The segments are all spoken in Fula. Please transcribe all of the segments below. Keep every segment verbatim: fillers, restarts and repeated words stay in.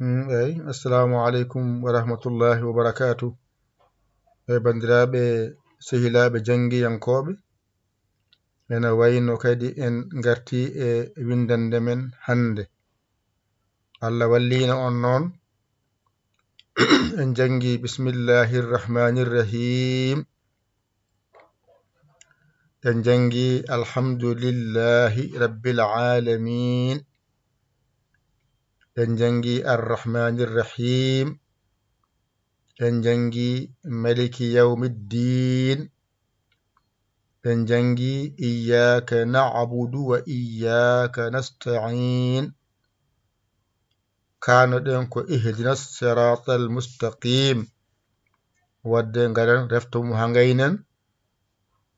Mm, eyi, assalamu aleykum wa rahmatullahi wa barakaatu. E banndiraaɓe, sehilaaɓe janngiyankooɓe, ena wayno kadi en ngartii e winndannde men hannde. Allah walliino on noon. En janngi bismillahi rrahmani rrahim. En janngi alhamdulillahi rabbil alamin. En janngi arrahmani rrahim. En janngi maliki yawmiddin. En janngi iyyaka na'budu wa iyyaka nasta'in. Kaano ɗen ko ihdina siratal mustaqim. Wadde ngaren refto mum ha ngaynen.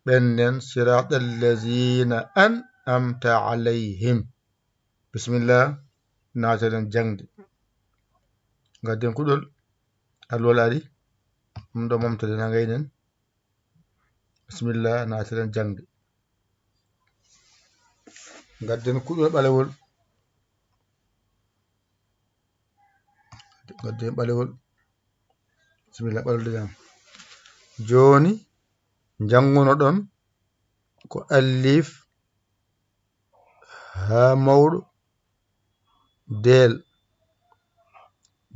Ɓennen siratal lazina an'amta alayhim. Bismillah, naateren jangde. Ngadden kuɗol, alwal ari. Ɗum ɗo momtoɗen ha ngaynen. Bismillah, naateren jangde. Ngadden kuɗol ɓalewol. Ngadden ɓalewol. Bismillah, ɓalewol de jam. Jooni, njanngunoɗon ko alif, haa mawɗo, deel,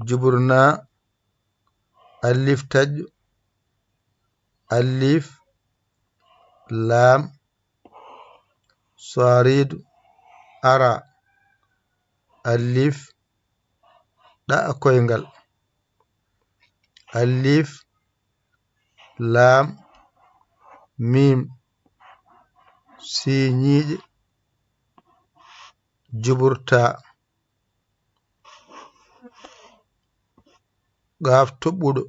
jubur naa, alif taƴƴo, alif, laam, saariidu, ara, alif, ɗa koyngal, alif, laam, miim, siiñiiɗe, jubur taa, qaaf toɓɓuɗo,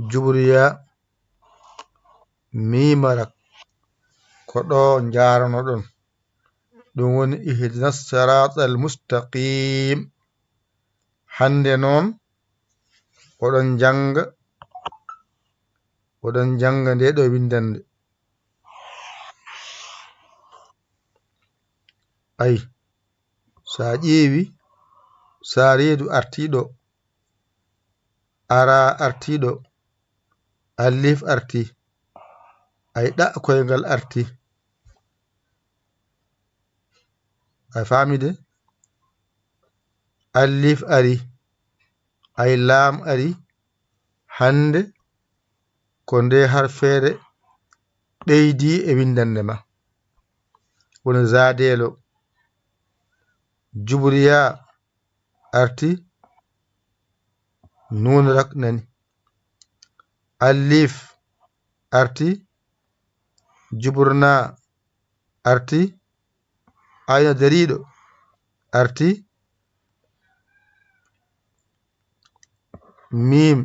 jubur yaa, miim arak. Ko ɗo njaaranoɗon. Ɗum woni ihdina siratal mustaqim. Hannde noon, oɗon njannga, oɗon njannga nde ɗo winndannde. Ay, so a ƴeewi, saariidu artii ɗo, ara artii ɗo, alif artii, ay, ɗa koyngal artii. A faami de? Alif ari, ay, laam ari. Hannde ko nde harfeere ɓeydi e winndannde ma. Woni zaadeelo. Jubur yaa arti, nuun rak nani. Alif arti, jubur naa arti, ayna dariiɗo arti, miim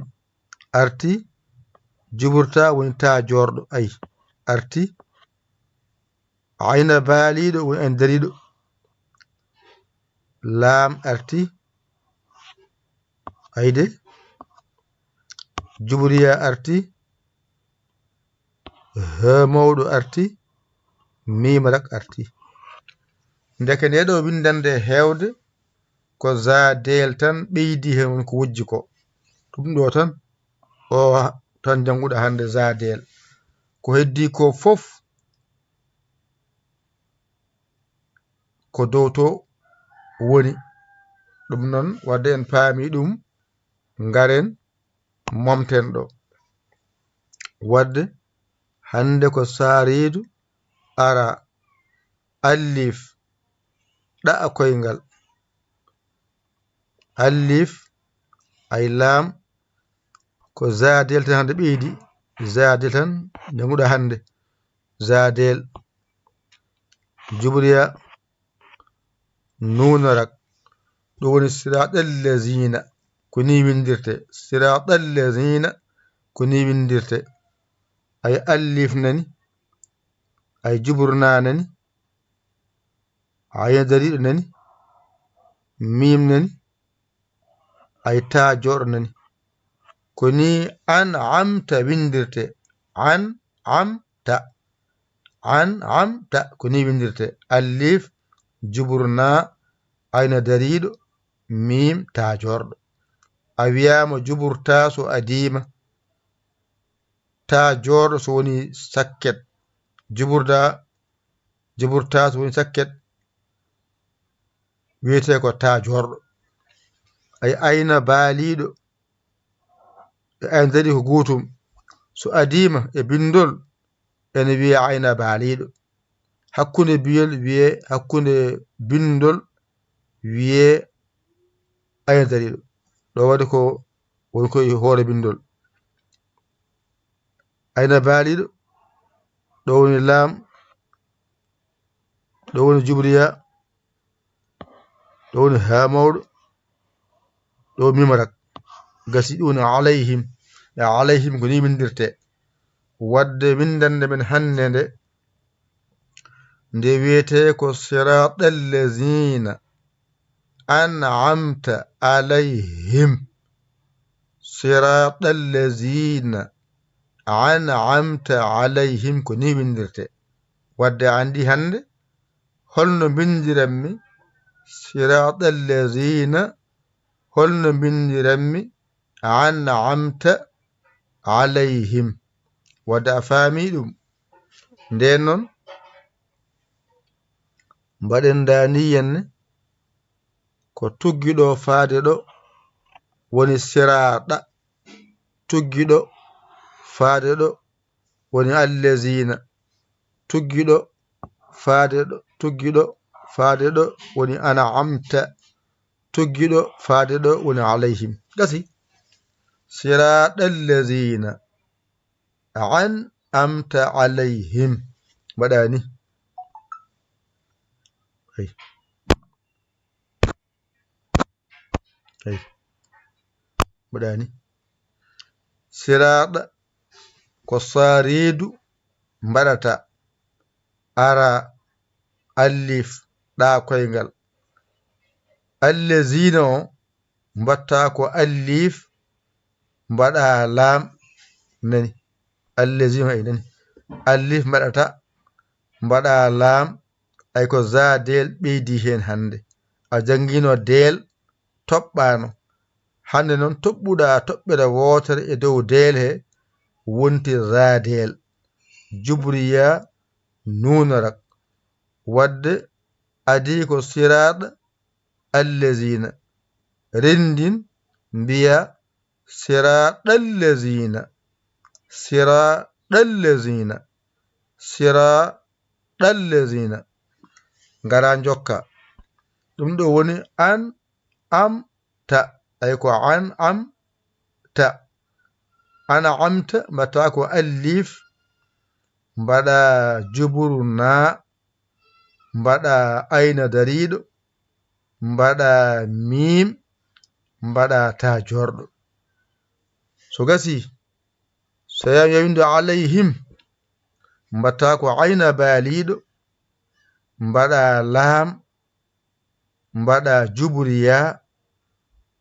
arti, jubur taa woni taa joorɗo, ay, arti, ayna baaliiɗo woni ayna dariiɗo, laam arti, ayde, jubur yaa arti, hee mawɗo arti, miim rak arti. Ndeke nde ɗo winndannde heewde ko zaadeel tan ɓeydi heen woni ko wojji ko. Ɗum ɗo tan, o tan njannguɗa hannde zaadeel. Ko heddii ko fof ko dow to woni. Ɗum noon, wadde en paami ɗum, ngaren momten ɗo. Wadde hannde ko saariidu ara, alif, ɗa koyngal, alif, ay, laam, ko zaadeel tan hannde ɓeydi, zaadeel tan njannguɗa hannde, zaadeel, jubur yaa, nuun rak. Ɗum woni siraaɗal laziina. Ko nii winndirtee. Siraaɗal laziina. Ko nii winndirtee. Ay, alif nani. Ay, jubur naa nani. Ayna dariiɗo nani. Miim nani. Ay, taa joorɗo nani. Ko nii an amta winndirtee. An amta. An amta. Ko nii winndirtee. Alif, jubur naa, ayna dariiɗo, miim, taa joorɗo. A wiyaama juburtaa so adiima. Taa joorɗo so woni sakket. Juburda, juburtaa so woni sakket, wiyetee ko taa joorɗo. Ay ayna baaliiɗo, e ayna dariiɗo ko gootum. So adiima e binndol, ene wiyee ayna baaliiɗo. Hakkunde biyol wiyee, hakkunde binndol wiyee ayna dariiɗo. Ɗo waɗi ko woni ko e hoore binndol. Ayna baaliiɗo, ɗo woni laam, ɗo woni jubriya, ɗo woni haa mawɗo, ɗo miim rak. Gasi ɗum woni alayhim. E alayhim ko ni winndirtee. Waɗde winndannde men hannde nde, nde wiyetee ko siraaɗal laziina an'amta alayhim. Siraaɗal laziina an'amta alayhim, ko ni winndirtee. Waɗde a anndi hannde, holno mbinndiranmi siraaɗal laziina, holno mbinndiranmi an'amta alayhim. Waɗde a faami ɗum. Ndeen noon, mbaɗen ndaa ni yenne, ko tuggiɗo faade ɗo woni siraaɗa, tuggiɗo faade ɗo woni allaziina, tuggiɗo faade ɗo, tuggiɗo faade ɗo woni an'amta, tuggiɗo faade ɗo woni alayhim. Gasi. Siraaɗal laziina an'amta alayhim. Mbaɗa ni. Ay. Ay. Mbaɗa ni. Siraaɗa ko sariidu mbaɗata. Ara alif ɗa koyngal. Allaziina o mbaɗta ko alif mbaɗa laam nani. Allaziina ay nani. Alif mbaɗata mbaɗa laam, ay ko za deel ɓeydi heen hannde. A janngino deel toɓɓaano. Hannde noon toɓɓuɗa toɓɓere wootere e dow deel he wonti za deel. Jubriya nuuna rak. Waɗde adii ko siraaɗa allaziina. Renndin mbiya siraaɗal laziina. Siraaɗal laziina. Siraaɗal laziina. Ngara njokka. Ɗum ɗo woni an'amta. Ay ko an'amta. An'amta, mbaɗta ko alif, mbaɗa juburu na, mbaɗa ayna dariiɗo, mbaɗa miim, mbaɗa taa joorɗo. So gasi, so yam yawinde alayhim, mbaɗta ko ayna baaliiɗo, mbaɗa laam, mbaɗa juburiya,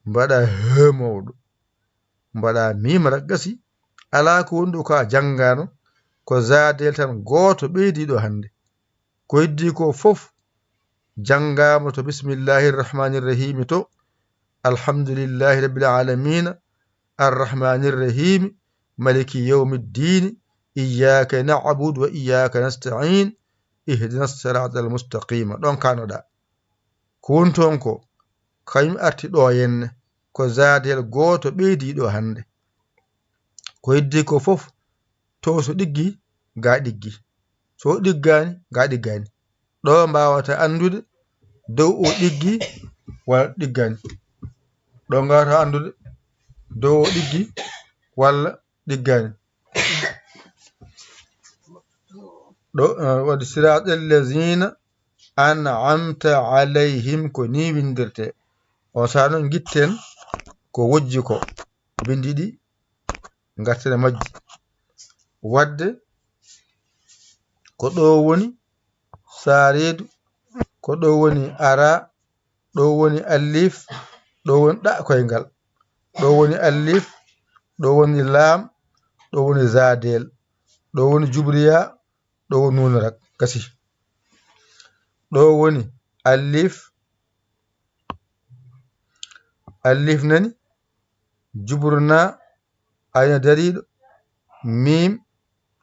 mbaɗa he mawɗo, mbaɗa miim rak gasi. Alaa ko woni ɗo ko a janngaano, ko za deel tan gooto ɓeydiiɗo hannde. Ko heddii ko fof janngaama to bismillahi irrahmani irrahimi to, alhamdulillahi rabbil alamina, arrahmani irrahimi, maliki yawmi ddiini, iyyaka na'budu wa iyyaka nasta'in, ihdina sirata almustaqima. Ɗon kanoɗa. Ko woni toon ko, kañum arti ɗo henne, ko za deel gooto ɓeydiiɗo hannde. Ko heddii ko fof, to so ɗiggi, ga ɗiggi. So ɗiggaani, ga ɗiggaani. Ɗo mbaawata anndude dow o ɗiggi walla ɗiggaani. Ɗo ngaawata anndude dow o ɗiggi walla ɗiggaani. Ɗo, eh, waɗi siraatal laziina an'amta alayhim, ko ni winndirtee. On saaha noon, ngitten ko wojji ko, binndi ɗi, ngarten e majji. Waɗde ko ɗo woni sariidu, ko ɗo woni ara, ɗo woni alif, ɗo woni ɗa koyngal. Ɗo woni alif, ɗo woni laam, ɗo woni za deel, ɗo woni jubriya, ɗo woni nuun rak. Gasi. Ɗo woni alif, Alif nani, juburu na, ayna dariiɗo, miim,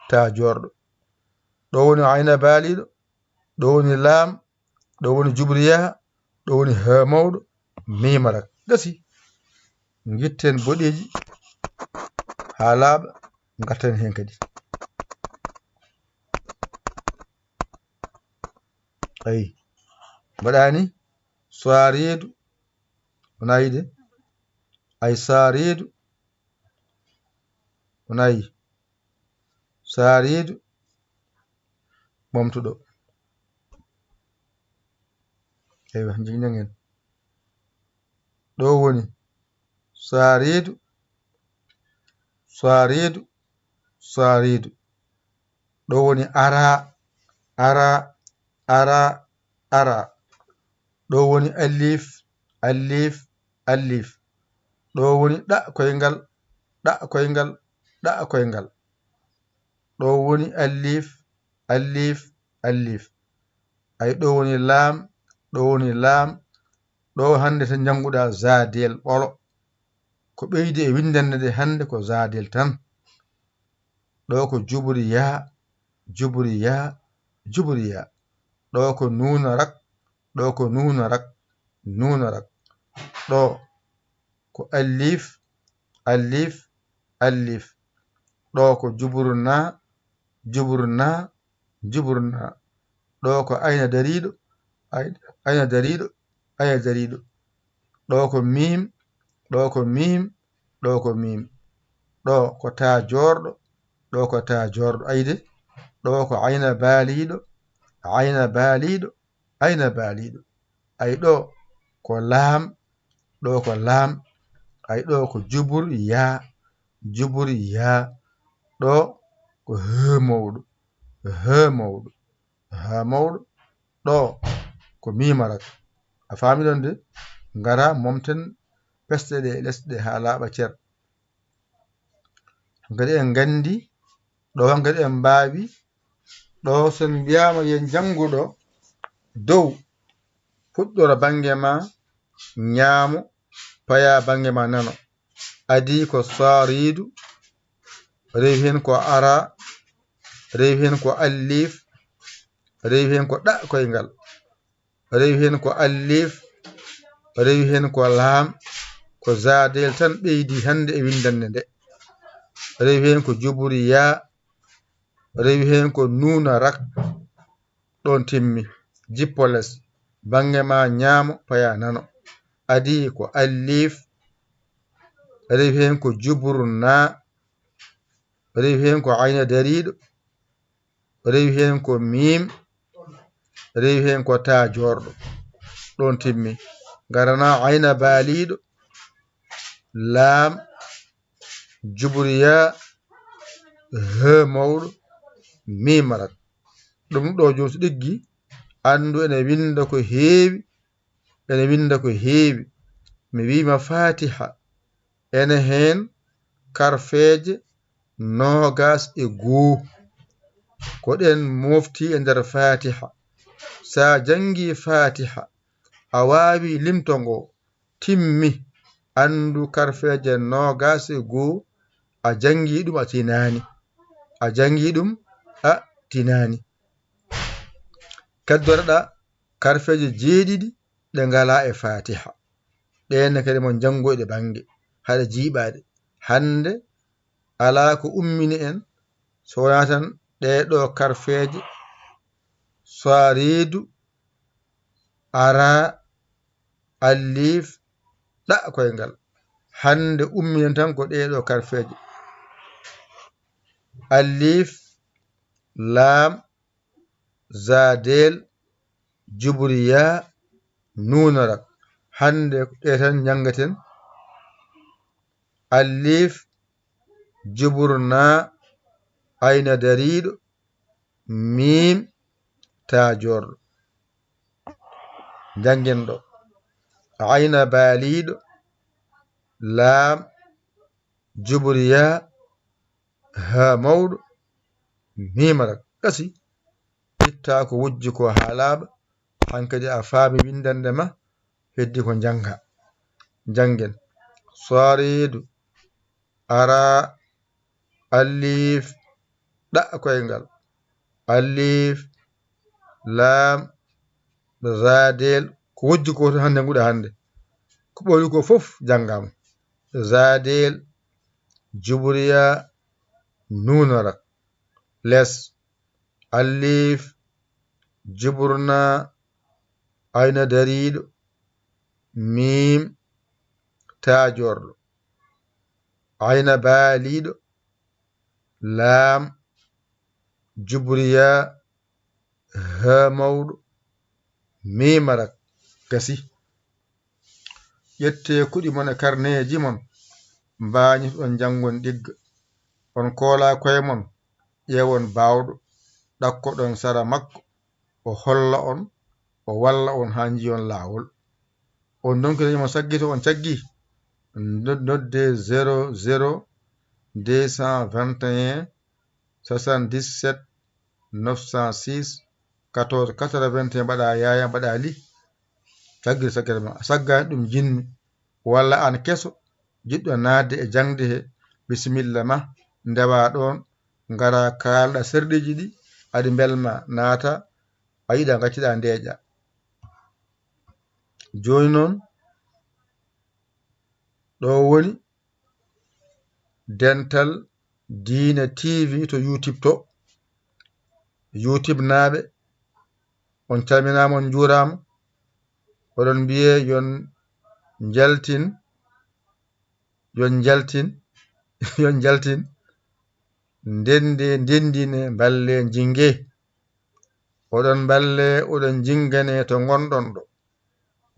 taa joorɗo. Ɗo woni ayna baaliiɗo, ɗo woni laam, ɗo woni juburu yaa, ɗo woni haa mawɗo, miima rak. Gasi. Ngitten boɗeeji haa laaɓa, ngarten heen kadi. Ayi. Mbaɗaani saariidu. Wona yiide. Ay saariidu. Wona yi. Saariidu. Momtuɗo. Eywa, njignen en. Ɗo woni saariidu, saariidu, saariidu. Ɗo woni ara, ara, ara, ara. Ɗo woni alif, alif, alif. Ɗo woni ɗa koyngal, ɗa koyngal, ɗa koyngal. Ɗo woni alif, alif, alif. Ay, ɗo woni laam, ɗo woni laam. Ɗo hannde tan njannguɗaa zaadel ɓolo. Ko ɓeydi e winndannde nde hannde ko zaadel tan. Ɗo ko juburi yaa, juburi yaa, juburi yaa. Ɗo ko nuuna rak, ɗo ko nuuna rak, nuuna rak. Ɗo ko alif, alif, alif. Ɗo ko juburu na, juburu na, juburu na. Ɗo ko ayna dariiɗo, ay-, ayna dariiɗo, ayna dariiɗo. Ɗo ko miim, ɗo ko miim, ɗo ko miim. Ɗo ko taa joorɗo, ɗo ko taa joorɗo. Ayde, ɗo ko ayna baaliiɗo, ayna baaliiɗo, ayna baaliiɗo. Ay, ɗo ko laam, ɗo ko laam. Ay, ɗo ko jubur yaa, jubur yaa. Ɗo ko hee mawɗo, hee mawɗo, hee mawɗo. Ɗo ko miima rak. A faami ɗon de? Ngara momten pesɗe ɗe e lesɗe haa laaɓa cer. Hankadi en nganndi, ɗo hankadi en mbaawi, ɗo so en mbiyaama yen njanngu ɗo, dow, fuɗɗora bannge ma ñaamo, paya bannge ma nano. Adii ko saariidu, rewi heen ko ara, rewi heen ko alif, rewi heen ko ɗa koyngal. Rewi heen ko alif, rewi heen ko laam, ko zaadel tan ɓeydi hannde e winndannde nde. Rewi heen ko juburi yaa, rewi heen ko nuuna rak, ɗoon timmi, jippo les, bannge ma ñaamo, paya nano. Adii ko alif, rewi heen ko juburu naa, rewi heen ko ayna dariiɗo, rewi heen ko miim, rewi heen ko taa joorɗo. Ɗoon timmi. Ngaranaa ayna baaliiɗo, laam, juburiyaa, hee mawɗo, miim rak. Ɗum ɗo joom so ɗiggi, anndu ene winnda ko heewi, ene winnda ko heewi. Mi wiima Faatiha, ene heen karfeeje noogaas e goo. Ko ɗeen mofti e nder Faatiha. So a janngii Faatiha, a waawi limto ngo, timmi, anndu karfeeje noogaas e goo, a janngii ɗum, a tinaani. A janngii ɗum, a tinaani. Keddoreɗaa karfeeje jeeɗiɗi ɗe ngalaa e Faatiha. Ɗeen ne kadi mo njanngoyɗe bannge, haɗa jiiɓaade. Hannde alaa ko ummini en, so wonaa tan ɗee ɗoo karfeeje, saariidu, ara, alif, ɗa koyngal. Hannde ummini en tan ko ɗee ɗoo karfeeje. Alif, laam, zaadeel, juburiyaa, nuunarak. Hannde ɗee tan njanngaten. Alif, juburnaa, ayna dariiɗo, miim, taa joorɗo. Njanngen ɗo. Ayna baaliiɗo, laam, juburiyaa, haa mawɗo, miima rak. Gasi, itta ko wujji ko haa laaɓa, hankadi a faami winndannde ma, heddi ko njannga. Janngen. Sooreedu. Araa. Alif. Ɗa koyngal. Alif. Laam. Zaadeel. Ko wojji ko hannde nguɗa hannde. Ko ɓooyi ko fof janngaama. Zaadeel. Jubriya. Nuunorak. Les. Alif. Juburna. Ayna dariiɗo. Miim. Taajorɗo. Ayna baaliiɗo. Laam. Jubriya. Haa mawɗo. Miimarak. Gasi. Ƴettee kuɗi mon e karneeji mon, mbaañitoɗon janngon ɗigga. On koolaa koye mon, ƴeewon baawɗo, ɗakkoɗon sara makko, o holla on, o walla on haa njiyon laawol. On ndonki dañi mo saggito on caggi, no-, nodde zéro zéro deux cent vingt et un soixante-dix-sept neuf cent six quatorze quatre-vingt-un, mbaɗa yaaya, mbaɗa li, saggir saggere ma. A saggaani ɗum jinmi, walla aan keso, jiɗɗo naatde e jaŋde he, bisimilla ma, ndewa ɗoon, ngara kaalɗa serɗeeji ɗi, aɗi mbelma naata, a yiɗa ngacciɗa ndeeƴa. Jooni noon, ɗo woni Dental Diine T V to YouTube to. YouTube naaɓe, on calminaama, on njuuraama. Oɗon mbiyee yon njaltin, yon njaltin, yon njaltin. Ndende, ndendine, mballe, njinge. Oɗon mballe, oɗon njingane to ngonɗon ɗo.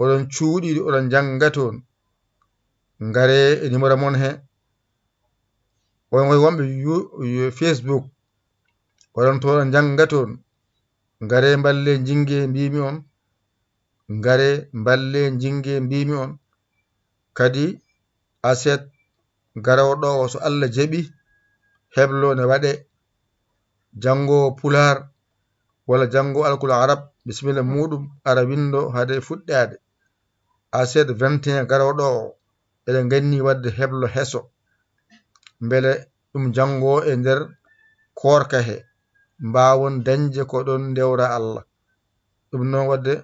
Oɗon cuuɗi, oɗon njannga toon. Ngare e numéro mon he. Oɗon ngoy wonɓe yu-, yu-, Facebook. Oɗon to oɗon njannga toon. Ngare mballe njinge mbimi on. Ngare mballe njinge mbimi on. Kadi aset garowo ɗo o, so Allah jaɓi, heblo ne waɗe. Janngo Pulaar walla janngo alkul Arab, bisimilla muɗum, ara winndo hade fuɗɗaade. Aset vingt et un garowo ɗo o, eɗen nganni waɗde heblo heso. Mbele ɗum janngo e nder koorka he, mbaawon dañde ko ɗon ndewra Allah. Ɗum noon waɗde,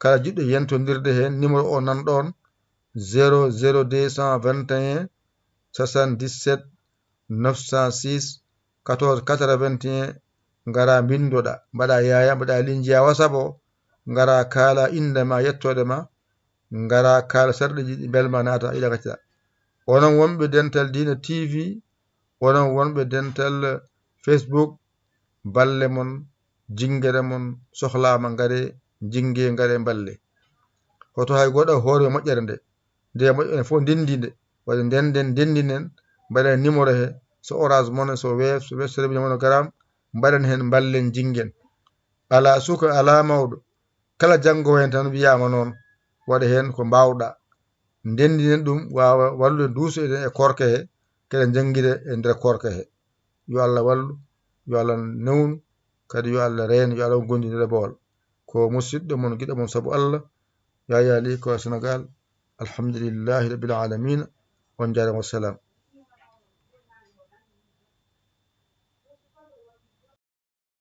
kala jiɗɗo yentondirde heen, numéro o nan ɗoon, zéro zéro deux cent vingt et un soixante-dix-sept neuf cent six quatorze quatre-vingt-un, ngara mbinndoɗa, mbaɗa yaaya, mbaɗa linjiya WhatsApp o, ngara kaala innde ma, yettoode ma, ngara kaala sarɗiiji ɗi mbelma naata, yiɗa ngacca. Onon wonɓe Dental Diine T V, onon wonɓe Dental Facebook, balle mon, jingere mon sohlaama, ngare, jinge, ngare, mballe. Hoto hay goɗɗo hoore moƴƴere nde. Nde moƴƴere fof ndenndi nde. Waɗi ndenden, ndenndinen, mbaɗen numéro he, so Orange Money, so Wave, so Western Union, MoneyGram, mbaɗen heen, mballen, jingen. Alaa suka, alaa mawɗo. Kala janngoowo heen tan wiyaama noon, waɗa heen ko mbaawɗa. Ndenndinen ɗum, waawa wallude, duuso eɗen e koorka he, keɗen njanngira e nder koorka he. Yo Allah wallu, yo Allah newnu, kadi yo Allah reeno, yo Allah gondinir e bool. Ko musidɗo mon, giɗo mon sabu Allah, Yaya Ly ko Senegal. Alhamdulillahi Rabbil Alamina. On njaaraama, wassalam.